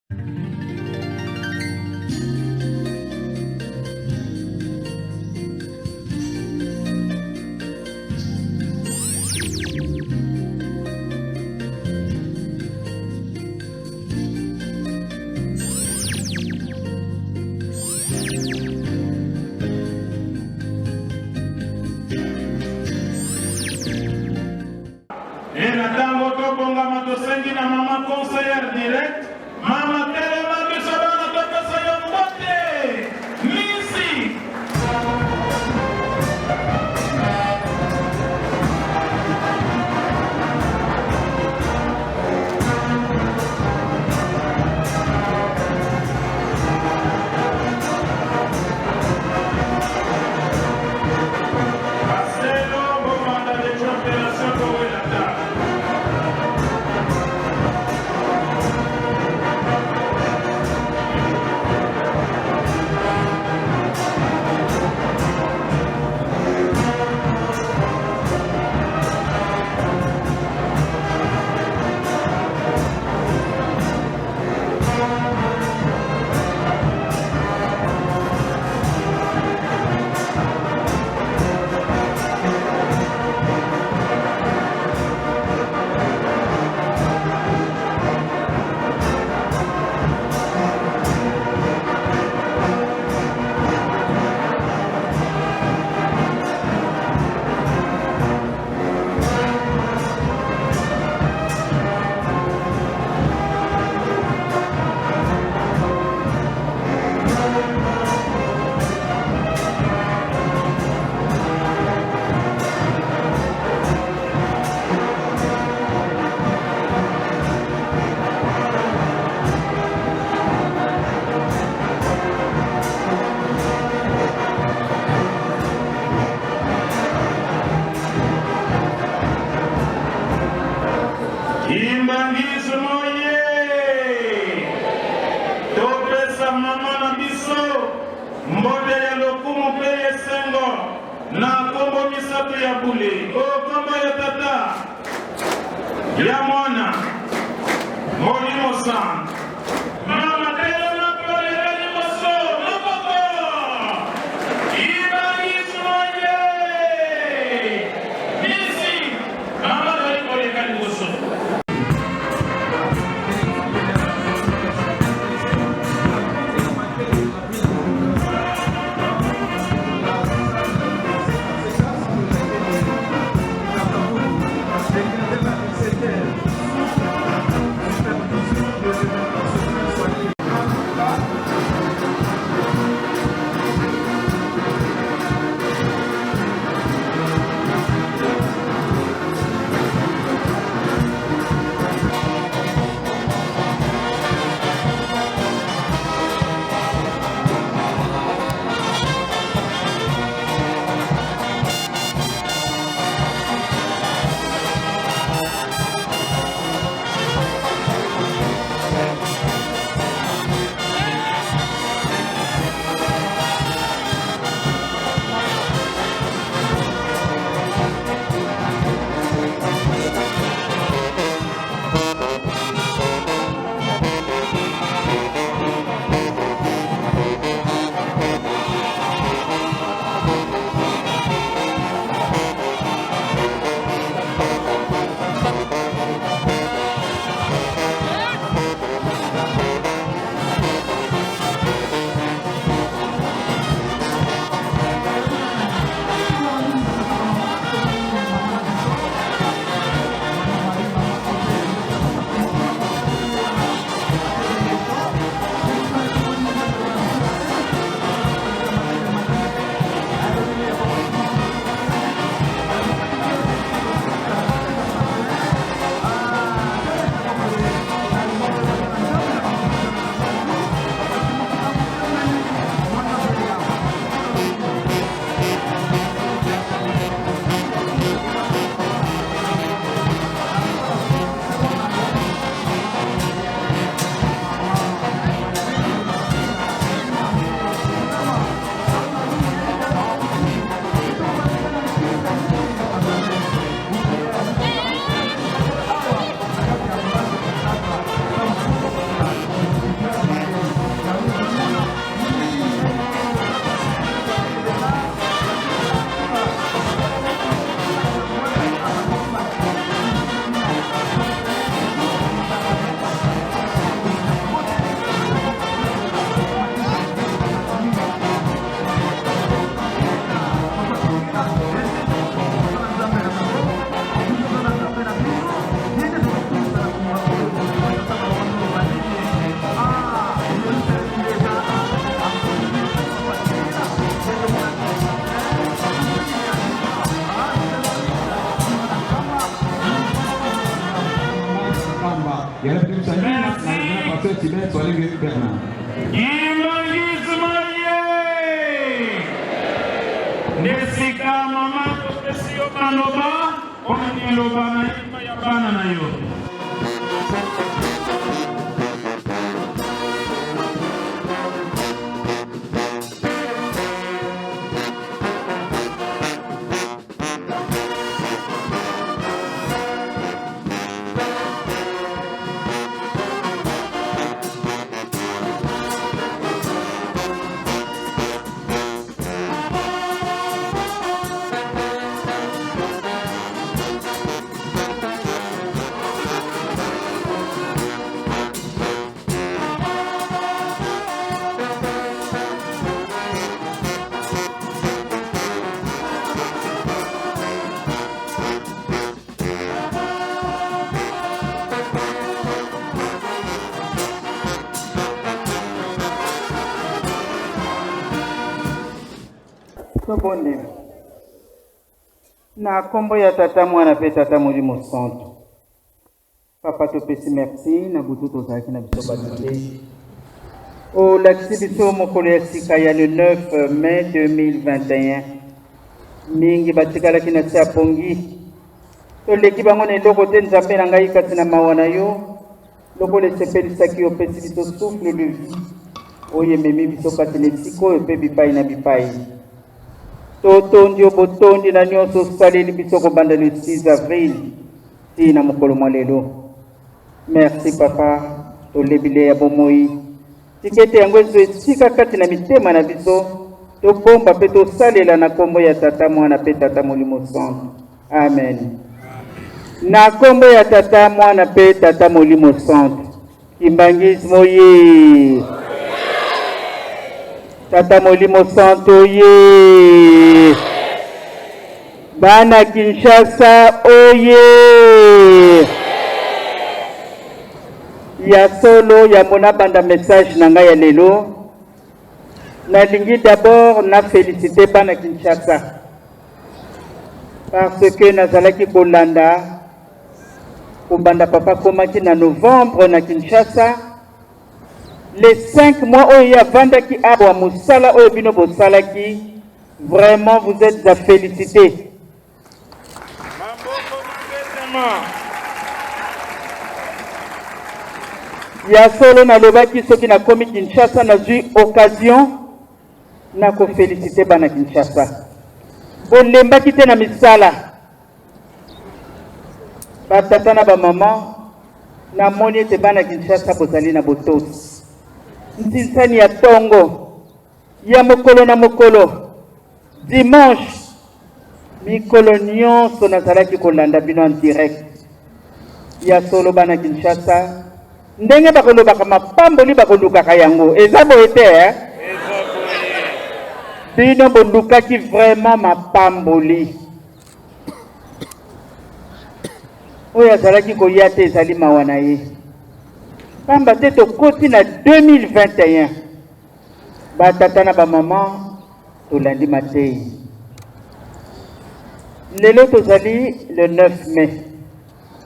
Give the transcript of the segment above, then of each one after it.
E na ntango tobongama tosengi na mama conseillère direct mama telema biso bana topesa yo mbote misi. Marcelo bobanda deja operation kowela ta. Kimbanguisme oye! Topesa mama na biso mbote ya lokumu mpe esengo na kombo misato ya bule, o kombo ya Tata, ya Mwana, Molimo Santu. Mama telema mpe oleka liboso, maboko! Kimbanguisme oye! Misi, mama azali koleka liboso. Joseph Tsoalinge Bernard. Kimbanguisme ye! Nde sika mama topesi yo maloba mpo na liloba na ye ya bana na yo. Tobondela. Na kombo ya Tata, Mwana mpe Tata Molimo Santu. Papa topesi merci na butu tozalaki na biso bato te. Olakisi biso mokolo ya sika ya le 9 mai 2021. Mingi batikalaki na se ya pongi. Toleki bango na eloko te Nzambe na ngai kasi na mawa na yo lokola esepelisaki yo opesi biso souffle de vie oyo ememi biso kati na esika oyo mpe bipai na bipai. Totondi yo botondi na nyonso osaleli biso kobanda le 6 avril tii na mokolo mwa lelo. Merci papa, tolebi ya bomoi. Tika ete yango ezwa esika kati na mitema na biso, tobomba mpe tosalela na kombo ya Tata, Mwana mpe Tata Molimo Santu. Amen. Na kombo ya Tata, Mwana mpe Tata Molimo Santu. Kimbanguisme oye! Tata Molimo Santu oye! Bana Kinshasa oye! Ya solo yambo nabanda message na ngai ya lelo, nalingi d'abord na feliciter bana Kinshasa parce que nazalaki kolanda kobanda papa akomaki na novembre na Kinshasa les 5 mois oyo ye avandaki awa mosala oyo bino bosalaki vraiment vous êtes à féliciter. Maboko mabetama. Ya solo nalobaki soki nakomi Kinshasa nazwi occasion na kofelicite bana Kinshasa. Bolembaki te na misala. Batata na bamama, namoni ete bana Kinshasa bozali na botosi. Ntinsani ya tongo ya mokolo na mokolo dimanche mikolo nyonso nazalaki kolanda bino en direct. Ya solo bana Kinshasa, ndenge bakolobaka mapamboli bakolukaka yango, eza boye te eh? Bino bolukaki vraiment mapamboli. Oyo azalaki koya te ezali mawa na ye, pamba te tokoti na 2021. Batata na bamama, tolandi mateyi. Lelo tozali le 9 mai,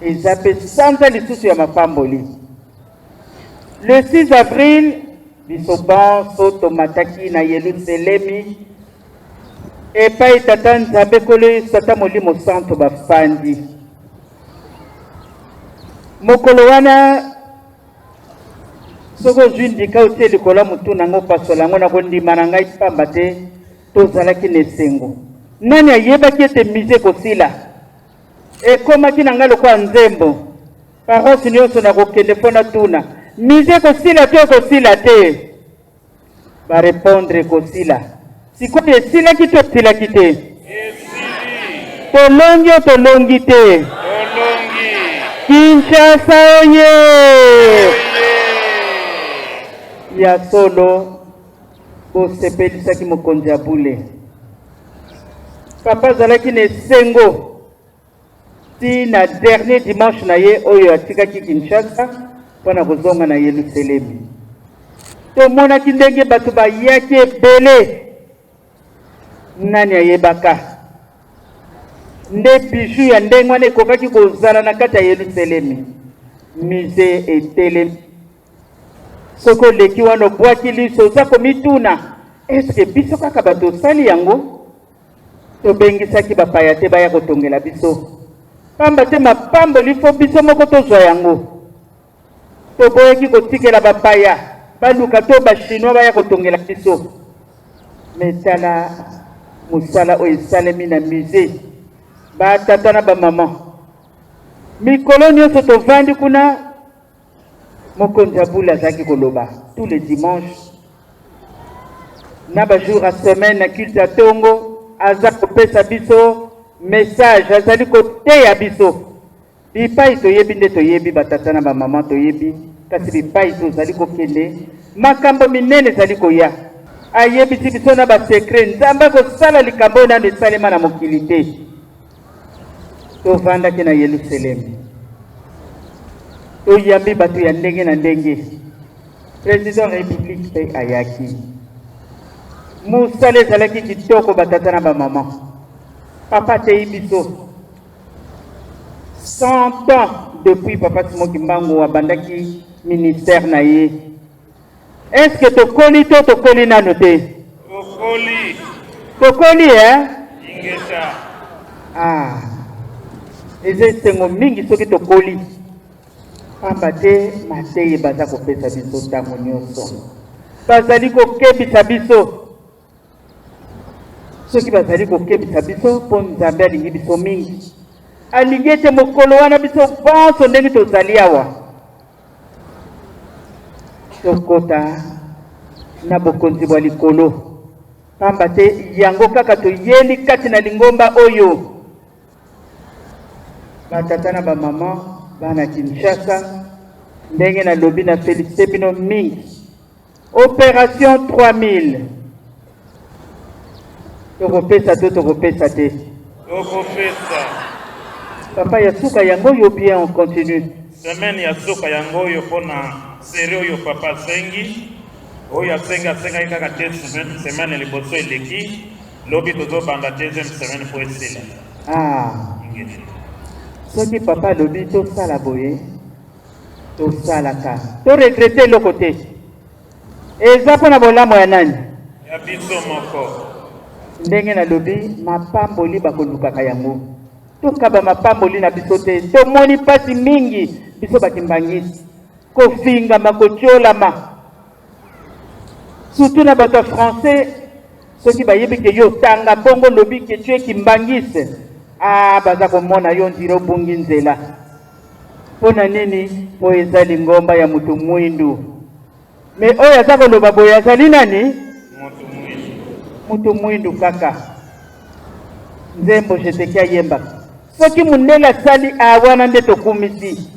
eza mpe sanza lisusu ya mapamboli. Le 6 avril biso banso tomataki na Yelusalemi epai Tata Nzambe Nkolo Yesu Tata Molimo Santo bafandi. Mokolo wana soki ozwi ndika otie likolo ya motu na ngai opasola yango na kondima na ngai pamba te tozalaki na esengo. Nani ayebaki ete musée ekosila? Ekomaki na ngai lokola nzembo. Paroisse nyonso nakokende mpo natuna musée ekosila to ekosila te? Ba repondre ekosila. Sikoyo esilaki to esilaki te? Esili. Tolongi o tolongi te? Tolongi. Kinshasa oye! Oye! Ya solo bosepelisaki mokonzi ya bule. Papa azalaki na esengo ti na dernier dimanche na ye oyo atikaki Kinshasa mpo na kozonga na Yelusalemi. Tomonaki ndenge bato bayaki ebele. Nani ayebaka nde bijou ya ndenge wana ekokaki kozala na kati ya Yelusalemi? Musee etelemi. Soki oleki wana obwaki liso, oza komituna eske biso kaka bato osali yango? Tobengisaki bapaya te baya kotongela biso, pamba te mapamboli fo biso moko tozwa yango. Toboyaki kotikela bapaya baluka to ba chinois baya kotongela biso. Me tala mosala oyo esalemi na musee, ba tata na ba mama, mikolo nyonso tovandi kuna. Mokonzi ya bule azalaki koloba tous les dimanches na ba jours ya semaine na culte ya tongo, aza kopesa biso message, azali koteya biso bipai toyebi nde toyebi, batata na bamama toyebi, kasi bipai tozali kokende, makambo minene ezali koya. Ayebisi biso na basekre, Nzambe akosala likambo oyo nano esalema na mokili te. Tovandaki na Yelusalemi, toyambi bato ya ndenge na ndenge. President Republique mpe ayaki. Mosala ezalaki kitoko, batata na bamama. Papa ateyi biso 100 ans depuis Papa Simon Kimbangu abandaki ministère na ye. Est-ce que tokoli to tokoli nano te? Tokoli. Tokoli eh? Ingeta. Ah. Eza esengo mingi soki tokoli. Pamba te mateyi baza kopesa biso ntango nyonso. Bazali kokebisa biso. Soki bazali kokebisa biso mpo Nzambe alingi biso mingi. Alingi ete mokolo wana biso bonso ndenge tozali awa tokota na bokonzi bwa likolo, pamba te yango kaka toyeli kati na lingomba oyo. Batata na bamama, bana Kinshasa, ndenge nalobi na felicite bino mingi. Operation 3000 tokopesa to tokopesa te? Tokopesa. Papa ya suka yango oyo bien, on continue. Semaine ya suka yango oyo mpona serie oyo papa asengi, oyo asengi asengaki kaka te semaine liboso eleki, lobi tozobanda deuxième semaine mpo esila. Ah. Soki papa alobi tosala boye, tosalaka, to regrette eloko te. Eza mpo na bolamu ya nani? Ya biso moko. Ndenge nalobi, mapamboli bakolukaka yango. Tokaba mapamboli na biso te. Tomoni mpasi mingi biso bakimbangisi, kofingama, kotiolama, surtout na bato ya français. Soki bayebi ke yo otanga bongo lobi ke tu es kimbangiste, ah, baza komona yo ndire obungi nzela. Mpo na nini? Mpo eza lingomba ya moto mwindu. Me oyo aza koloba boye azali nani? Moto mwindu kaka. Nzembo Jeteki ayembaka, soki mundele asali a wana nde tokumisi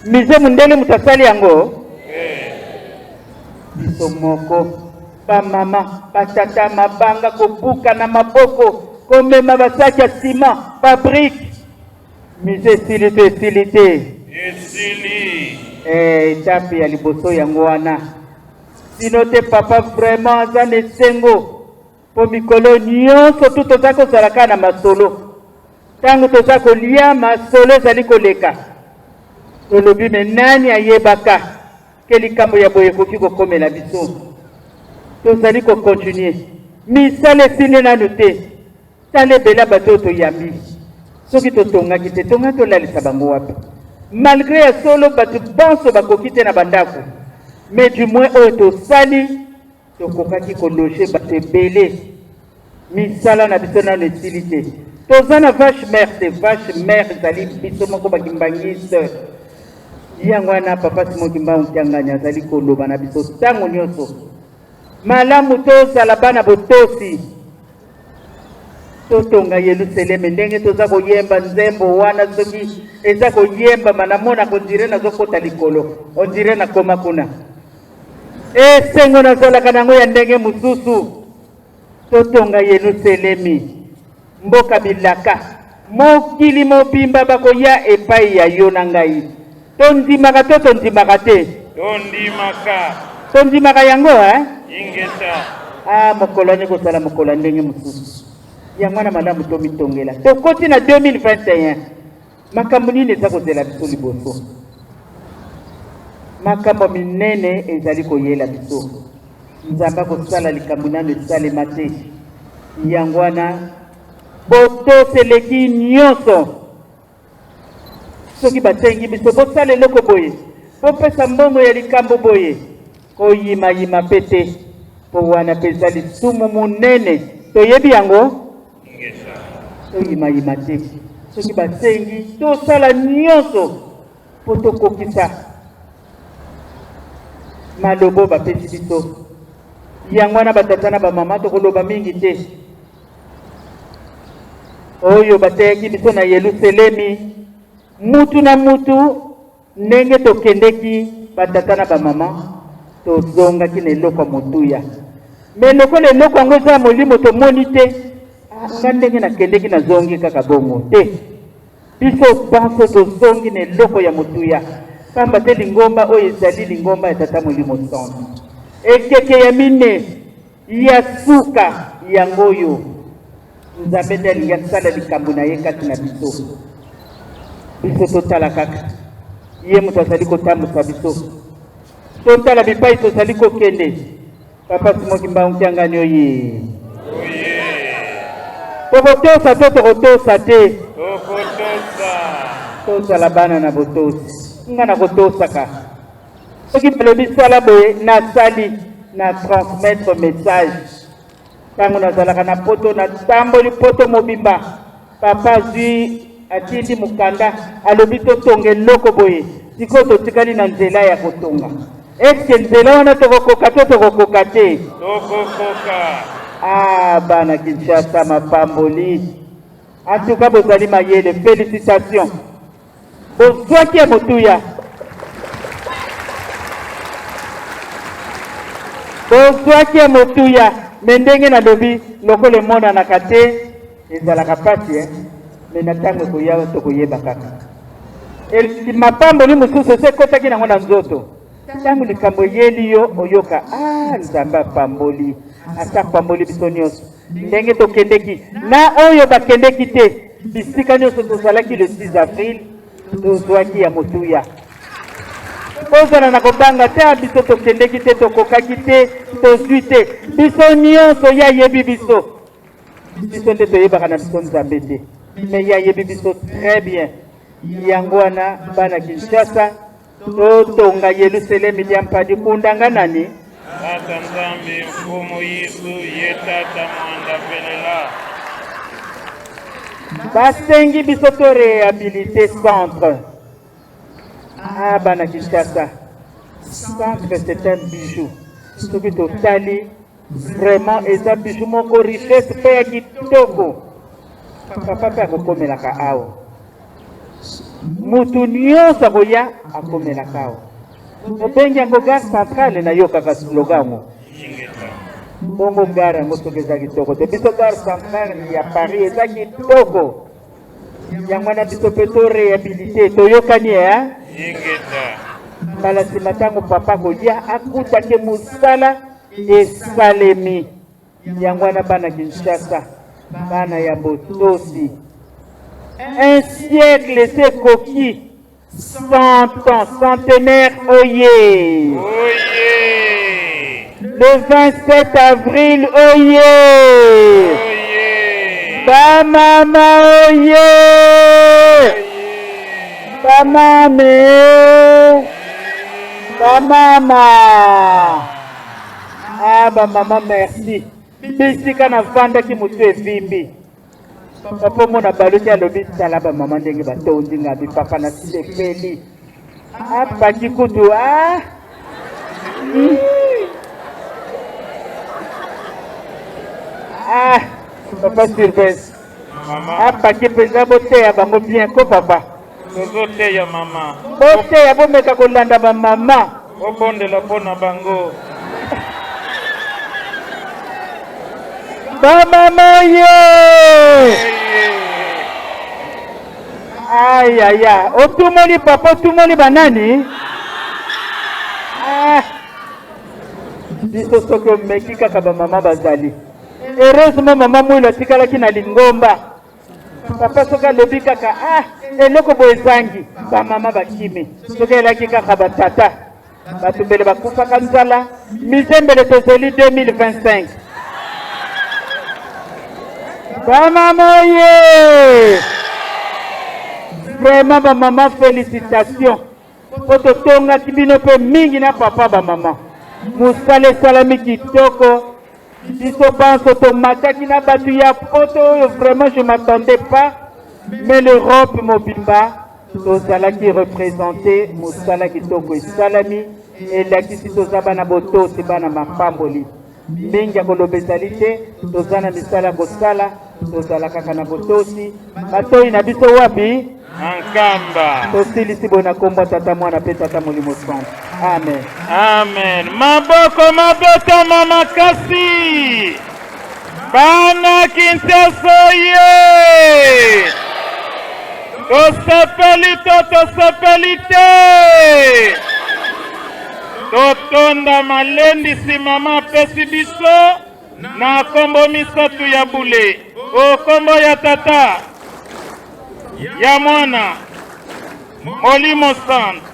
mize. Mundele moto asali yango, biso moko bamama batata mabanga kobuka na maboko, komema basaki ya nsima, babrike. Mise esili to esili te? Esili. Eh, etape ya liboso yango wana. Sino te papa vraiment aza na esengo mpo mikolo nyonso tu toza kozala kaka na masolo. Ntango toza kolia masolo ezali koleka, tolobi me nani ayebaka ke likambo ya boye ekoki kokomela biso? Tozali kokontinue, misala esili nanu te. Tala ebele ya bato oyo toyambi, soki totongaki te, tongaki tolalisa bango wapi? Malgre ya solo bato banso bakoki te na bandako, mais du moins oyo tosali tokokaki kologe bato ebele. Misala na biso nano esili te, toza na vache mère te. Vache mère ezali biso moko bakimbangiste. Yango wana papa Simon Kimbangu Kiangani azali koloba na biso ntango nyonso, malamu tozala bana botosi, totonga Yelusaleme. Ndenge toza koyemba nzembo wana, soki eza koyembama, namona kondire nazokota likolo, ondire nakoma kuna. Esengo nazalaka nango ya ndenge mosusu. Totonga Yelusalemi, mboka bilaka. Mokili mobimba bakoya epai ya yo na ngai. Tondimaka to tondimaka te? Tondimaka. Tondimaka yango eh? Ingeta. Ah, mokolo wana ekozala mokolo ya ndenge mosusu. Yango wana malamu tomitongela. Tokoti na 2021, makambo nini eza kozela biso liboso? Makambo minene ezali koyela biso. Nzambe akosala likambo nano esalema te. Yango wana botosi eleki nyonso. Soki basengi biso bosala eloko boye, bopesa mbongo ya likambo boye, koyimayima mpe te, mpo wana mpe eza lisumu monene. Toyebi yango, toyimayima te. Soki basengi tosala nyonso mpo tokokisa malobo bapesi biso. Yango wana batata na bamama, tokoloba mingi te. Oyo bateyaki biso na Yelusalemi, mutu na mutu ndenge tokendeki, batata na bamama, tozongaki na eloko ya motuya. Me lokola eloko yango eza ya molimo, tomoni te nga ndenge nakendeki, nazongi kaka bongo te. Biso banso tozongi na eloko ya motuya, pamba te lingomba oyo ezali lingomba ya Tata Molimo Santu. Ekeke ya mine ya suka yango oyo Nzambe nde alingi asala likambo na ye kati na biso. Biso totala kaka ye moto azali kotambusa biso, totala bipai tozali kokende. Papa Simon Kimbangu Kiangani oye! Tokotosa to tokotosa te? Tokotosa. Tozala bana na botosi. Nga nakotosaka. Soki balobi sala boye, nasali, na transmettre message. Ntango nazalaka na poto, natamboli poto mobimba, papa azwi atindi mokanda, alobi totonga eloko boye. Sikoyo totikali na nzela ya kotonga. Eske nzela wana tokokoka to tokokoka te? Tokokoka. Ah, bana Kinshasa, mapamboli. En tout cas bozali mayele, félicitations. Bozwaki ya motuya. Bozwaki ya motuya, me ndenge nalobi lokola emonanaka te, ezalaka pasi eh? Me na ntango ekoya tokoyeba kaka. Mapamboli mosusu esi ekotaki nango na nzoto. Ntango likambo eyeli yo, oyoka ah, Nzambe apamboli, ata apamboli biso nyonso ndenge tokendeki na oyo bakendeki te. Bisika nyonso tozalaki le 6 avril, tozwaki ya motuya. Ozala na kobanga te, biso tokendeki te, tokokaki te, tozwi te. Biso nyonso ye ayebi biso. Biso nde toyebaka na biso Nzambe te, me ye ayebi biso très bien. Yango wana bana Kinshasa, totonga Yelusalemi lya mpadi kundanga nani? Tata Nzambe Mfumu Yesu ye Tata mwanda velela. Basengi biso to réhabiliter centre. Ah, bana Kinshasa, centre c'est un bijou. Soki totali vraiment eza bijou moko, richesse mpe ya kitoko. Papa mpe akokomelaka awa, mutu nyonso akoya akomelaka awa. Obengi yango gare centrale, nayokaka slogan yango bongo. Gare yango soki eza kitoko te, biso gare centrale ya Paris eza kitoko. Yango wana biso mpe to réhabilité, toyokani eh? Ingeta. Mbala nsima ntango papa koya akutaki mosala esalemi. Yango wana bana Kinshasa, bana ya botosi, un siècle esi ekoki, 100 ans, centenaire oye! Oye! Le 27 avril oye! Oye! Bamama oye! Bamame! Bamama! Ah, bamama merci. Bisika navandaki motu evimbi. Papa omona baluki alobi tala bamama ndenge batondi nga bi papa na sepeli. Apaki kutu ah. Ah, papa Sylvestre. Mama. Apaki mpenza, boteya bango bien ko papa. Tozoteya mama. Boteya, bomeka kolanda bamama. Obondela mpo na bango. Bamama ye! Ayaya, otumoli papa, otumoli banani? Ah. Biso soki omeki kaka bamama bazali. Heureusement mama Mwilo atikalaki na lingomba. Papa soki alobi kaka ah, eloko boye ezangi, bamama bakimi. Soki elaki kaka batata. Bato mbele bakufaka nzala, musée mbele tozeli 2025. Bamama oye! Vraiment bamama félicitation mpo totongaki bino mpe mingi na papa bamama. Mosala esalami kitoko. Biso banso tomataki na bato ya poto oyo vraiment je m'attendais pas, mais l'Europe mobimba tozalaki représente. Mosala kitoko esalami, elakisi toza bana botosi, bana mapamboli. Mingi ya koloba ezali te, toza na misala ya kosala, tozala kaka na botosi. Matoi na biso wapi? Na Nkamba. Tosilisi boye na kombo ya Tata, Mwana mpe Tata Molimo Santu. Amen. Amen. Maboko mabetama makasi. Bana Kinshasa ye! Tosepeli to tosepeli te? Totonda malendisi mama apesi biso na kombo misato ya bule. O kombo ya Tata, ya Mwana, Molimo Santu.